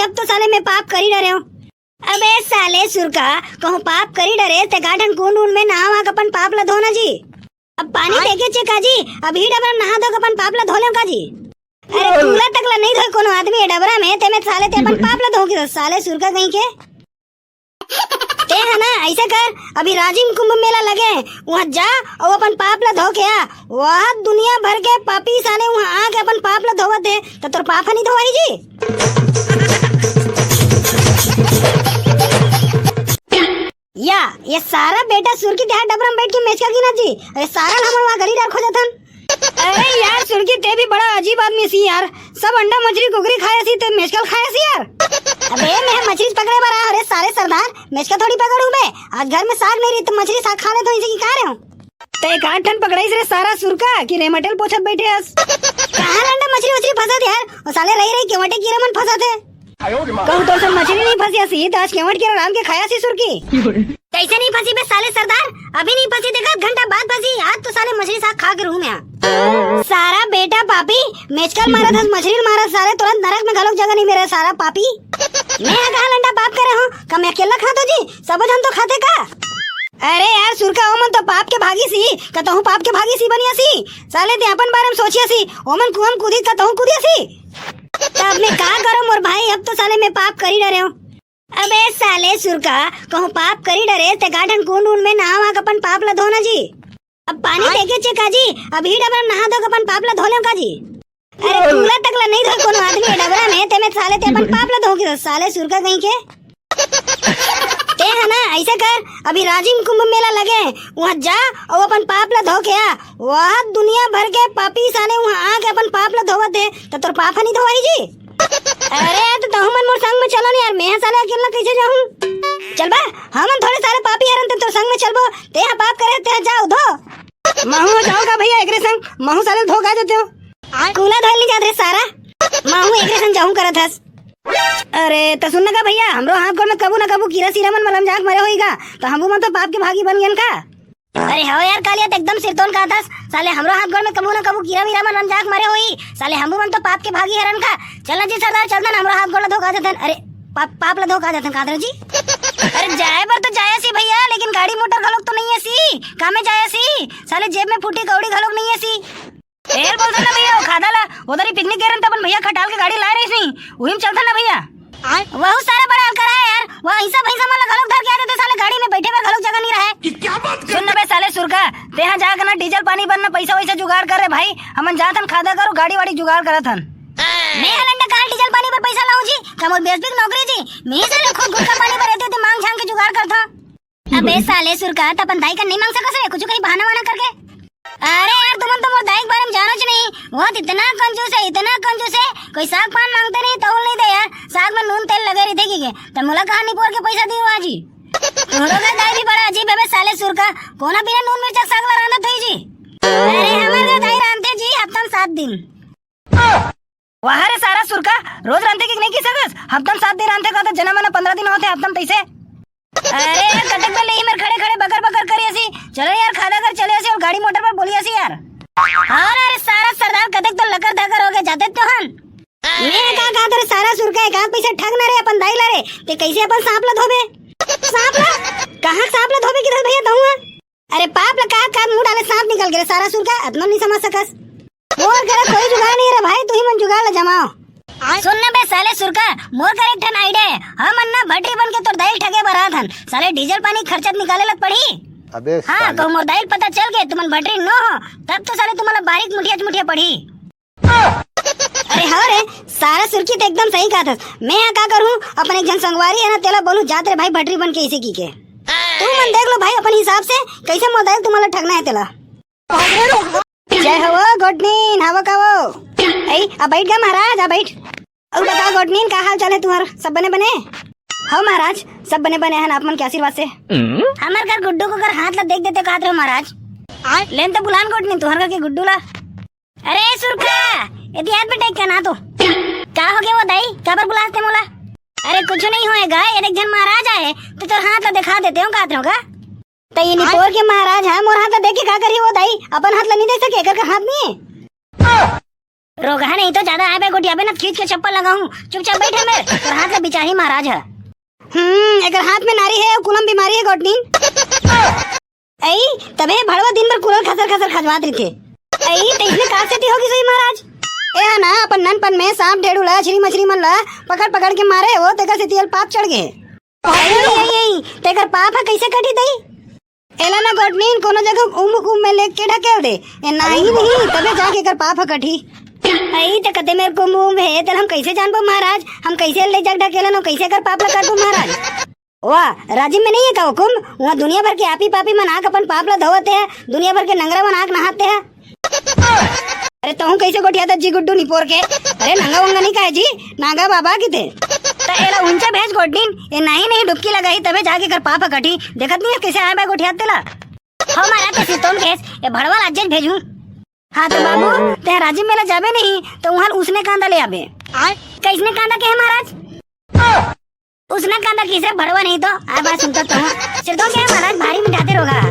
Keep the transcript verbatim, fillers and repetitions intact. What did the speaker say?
अब तो साले मैं पाप कर ही डरे हूँ। अबे साले सुरका, कहूँ पाप कर ही डरे ते गाठन कुंड उंड में नहा वहा के अपन पाप ला धो ना जी। अब पानी देखे छे का जी? अब ही डबरा में नहा धो के अपन पाप ला धो लेव का जी? अरे कूला तक ला नहीं धोए कोनो आदमी ये डबरा में, ते में साले ते अपन पाप ला धो के साले सुरका कहीं के। ते है ना, ऐसे कर, अभी राजिम कुंभ मेला लगे, वहाँ जा और अपन पाप ला धो के आ। वहाँ दुनिया भर के पापी साले वहाँ आके अपन पाप ला धोवत है, तो तोर पाप नहीं धोवाई जी। या, ये सारा बेटा सुरकी देहा डबरा में बैठ के मेचका गिनत जी। अरे सारा ला हमन वहाँ गली डार खोजत हन। अरे यार सुरकी, ते भी बड़ा अजीब आदमी सी यार। सब अंडा मछली कुकरी खाए सी, ते मेचका ल खाए सी यार। अबे मैं मछली पकड़े बर आया, अरे सारे सरदार, मेचका थोड़ी पकड़ू मैं। आज घर में साग नहीं रही तो मछली साग खा लेत हूँ, इसे की कह रहे हो? ते एक आठ ठन पकड़ाइस रे सारा सुरका कि रेमटेल पोछत बैठे हस। कहाँ लंडा मछली वछली फंसत यार, वो साले रही रही केवटे कीरा मन फंसत है। कहूँ तो सब मछली नहीं फंसिया सी, तो आज केवट कीरा रांध के खाया सी सुरकी। कैसे नहीं फंसी बे साले सरदार? अभी नहीं फंसी, देखा घंटा बाद फंसी। आज तो साले मछली साग खा के रहूं मैं। सारा बेटा पापी, मेचका ल मारत हस, मछली ल मारत, साले तुरंत नरक में घलोक जगह नहीं मेरे सारा पापी। मैं ह कहा लंडा पाप करे हूँ, का मैं अकेला खात हो जी? सबो झन तो खाते का? अरे यार सुरका, ओमन तो पाप के भागी सी, कतहूँ पाप के भागी सी बनिया सी। साले ते अपन बारे में सोचिया सी, ओमन कुआं में कूदी कतहूँ कूदिया सी। तब मैं का करो मोर भाई, अब तो साले मैं पाप कर ही डरे हूँ। अबे साले सुरका, कहूँ पाप करी डरे ते गाठन कुंड उंड में नहा वहा के अपन पाप ला धो ना जी। अब पानी देखे छे का जी? अब ही डबरा में नहा धो के अपन पाप ला धो लेव का जी? अरे कूला तक ला नहीं धोए कोनो आदमी ये डबरा में, ते में साले ते अपन पाप ला धो के साले सुरका कहीं के। ते है ना, ऐसे कर, अभी राजिम कुंभ मेला लगे, वहाँ जा और अपन पाप ला धो के आ। वहाँ दुनिया भर के पापी साले वहाँ आके अपन पाप ला धोवत है, तो तोर पाप नहीं धोवाई जी। अरे, तो तहु मन मोर संग में चलो न यार, मैं ह साले अकेला कैसे जाहूं? चल बा, हमन थोड़े साले पापी हरन, ते तोर संग में चलबो, ते ह पाप करे, ते ह जाओ धो। महू ह जाओ का भैया एकरे संग, महू साले धो का देते हो। कूला धोल नहीं जात रे सारा, महू एकरे संग जाहूं करत हस। अरे, तो सुन ना का भैया, हमरो हाथ गोड़ में कबू ना कबू कीरा सीरा मन मलम जाके मरे होई का, तो हमू मन तो पाप के भागी बन गयन का? अरे हव यार, कालिया त एकदम सिरतोन कहत हस। साले हमरो हाथ गोड़ में कभू ना कभू कीरा वीरा मन रम जाके मरे होही। साले हमू मन तो पाप के भागी हरन का। चल ना जी सरदार, चल ना, हमरो हाथ गोड़ ला धोखा देथन। अरे पाप, पाप ला धोखा देथन कहत रहे जी। अरे जाए बर तो जाया सी भैया, लेकिन गाड़ी मोटर घलोक तो नहीं है सी। कामे जाया सी? साले जेब में फूटी कौड़ी घलोक नहीं है सी। ए बोलथन ना भैया, वो खादा ला, उधर ही पिकनिक गे रहन त अपन भैया खटाल के गाड़ी लाए रहिस नहीं, उही में चलथन ना भैया। वहू सारा बड़ा अलकर है यार, वो ऐसा भैंसा मन ला घलोक धर के आ देते, साले गाड़ी में बैठे बर घलोक जगह नहीं रहे। सुन ना बे साले सुरका, तेहा जाके ना डीजल पानी बर ना पैसा वैसा जुगाड़ कर रे भाई, हमन जाथन खादा करो, गाड़ी वाड़ी जुगाड़ करत हन। मैं हलंडा कहाँ डीजल पानी बर पैसा लाऊं जी, का मोर बेस बिक नौकरी जी, मैं ही साले खुद गुटखा पानी बर रहते थे मांग झांग के जुगाड़ करता। अबे साले सुरका, त अपन दाई का नहीं मांग सकस रे, कुछ कहीं बहाना वाना करके। अरे यार, तुमन तो मोर दाई के बारे में जानो च नहीं। वो तो इतना कंजूस है, इतना कंजूस है, कोई साग पान मांगते नहीं, तौल नहीं दे यार। साग में नून तेल लगे रहिथे की के, त मोला कहाँ निपोर के पैसा दियो आज ही? तोरो का दाई भी बड़ा अजीब है बे साले सुरका, कोना बिना नून मिर्चा के साग ला रांधत होई जी? अरे हमार का दाई रांधते जी हफ्ता में सात दिन। वाह रे सारा सुरका, रोज रांधे के नहीं की सकस? हफ्ता में सात दिन रांधे का तो जना मना पंद्रह दिन होते हफ्ता में तैसे। अरे यार, कतक बेर ले ही मेर खड़े खड़े बकर बकर करी असी। चलो यार, खादा कर चले असी और गाड़ी मोटर पर बोली असी यार। हाँ ना रे सारा सरदार, कतक तो लकर धकर हो गए जाते तो हन। मैं का कहा तेरे सारा सुरका, एक आध पैसा ठग ना रे अपन दाई ला रे, ते कैसे अपन सांप ला धोबे? सांप ला? कहाँ सांप ला धोबे किधर भैया तहुआ? अरे पाप ला कहा, कहा मुंह डाले सांप निकल गए सारा सुरका, अतना नहीं समझ सकस। मोर करा कोई जुगाड़ नहीं रे भाई, तू ही मन जुगाड़ ला जमाओ। सुन ना बे साले सुरका, मोर करा एक ठन आइडिया है। हमन ना भटरी बन के तोर दाई ल ठगे बर आत हन। साले डीजल पानी खर्चत निकाले लग पड़ी। अबे हाँ, साले। कहूँ मोर दाई ल पता चल गए तुमन भटरी नो हो, तब तो साले तुम्हारा बारीक मुठिया मुठिया पड़ी। अरे हाँ रे, सारा सुरकी तो एकदम सही कहा था। मैं यहाँ का करूँ, अपन एक जन संगवारी है ना, तेला बोलूँ जात रे भाई भटरी बन के इसे की के। तू मन देख लो भाई अपन हिसाब से, कैसे मोर दाई ल तुम्हारा ठगना है तेला। जय हो गोटनीन, हवो का वो? ए, आ बैठ गा महाराज, आ बैठ। अउ बता गोटनीन, का हाल चाल है तुम्हार? सब बने बने? हो महाराज, सब बने बने हैं आप मन के आशीर्वाद से। हमार घर गुड्डू को कर हाथ ला देख देते कहत रहो महाराज। लेन तो बुलान गोटनीन, तुम्हार घर के गुड्डू ला। अरे सुरका, यदि हाथ में टेक के ना तो। का हो गया वो दाई, काबर बुलाते मोला? अरे कुछ नहीं होएगा, ये देख जन महाराज आए, तो तोर हाथ ला दिखा देते हो कहत रहो का? त ये निपोर के महाराज है, मोर हाथ ला देख के का करी वो दाई? अपन हाथ ला नहीं देख सके, एकर का हाथ नहीं है? रोगहा नहीं तो ज्यादा आए बे गोठियाबे ना, खींच के चप्पल लगाऊं। चुपचाप बैठे में, तोर हाथ ला बिचाही महाराज ह। हम्म, एकर हाथ में नारी हे, कुलम बीमारी हे गोठनीन। अई, तभे भड़वा दिन भर कुलल खसर खसर खजवात रहिथे। अई, त इसने का सेती होगी सही महाराज? ए हा ना, अपन ननपन में सांप ढेड़ू ला, छिरी मछरी मन ला पकड़ पकड़ के मारे हो, तेकर सेती एल पाप चढ़ गे। अई, अई, अई, तेकर पाप ह कैसे कटी दई? एला ना गोठनीन कोनो जगह उम उम में लेके ढकेल दे। ए नाही नहीं, तबे जाके एकर पाप ह कटी। अई, त कते मेर कुम उम हे, तेला हम कैसे जानबो महाराज? हम कैसे ले जाके ढकेलन, कैसे एकर पाप ला काटबो महाराज? वाह, राजिम में नहीं है का हुकुम? वहाँ दुनिया भर के आपी पापी मन आके अपन पाप ला धोवते हैं, दुनिया भर के नंगरा मन आके नहाते हैं। अरे तहूँ कैसे गोठियात जी गुड्डू निपोर के? अरे नंगा वंगा नहीं कहे जी, नागा बाबा किते। त एला उंचा भेज गोठनीन, ए नाही नहीं डुबकी लगाही तबे जाके एकर पाप ह कटी। देखत नहीं है कैसे आए बे गोठियात तेला। हो महाराज, ते सितोम केस, ए भड़वा ला अज्जे भेजूं। हाँ तो बाबू, ते राजिम मेला जाबे नहीं, तो वहाँ उसने कांदा ले आबे। आय? कैसने कांदा के है महाराज? उसने कांदा किसे भड़वा नहीं तो, आ बात सुनता तो। सितोम के है महाराज, भारी मिठाते रोगहा।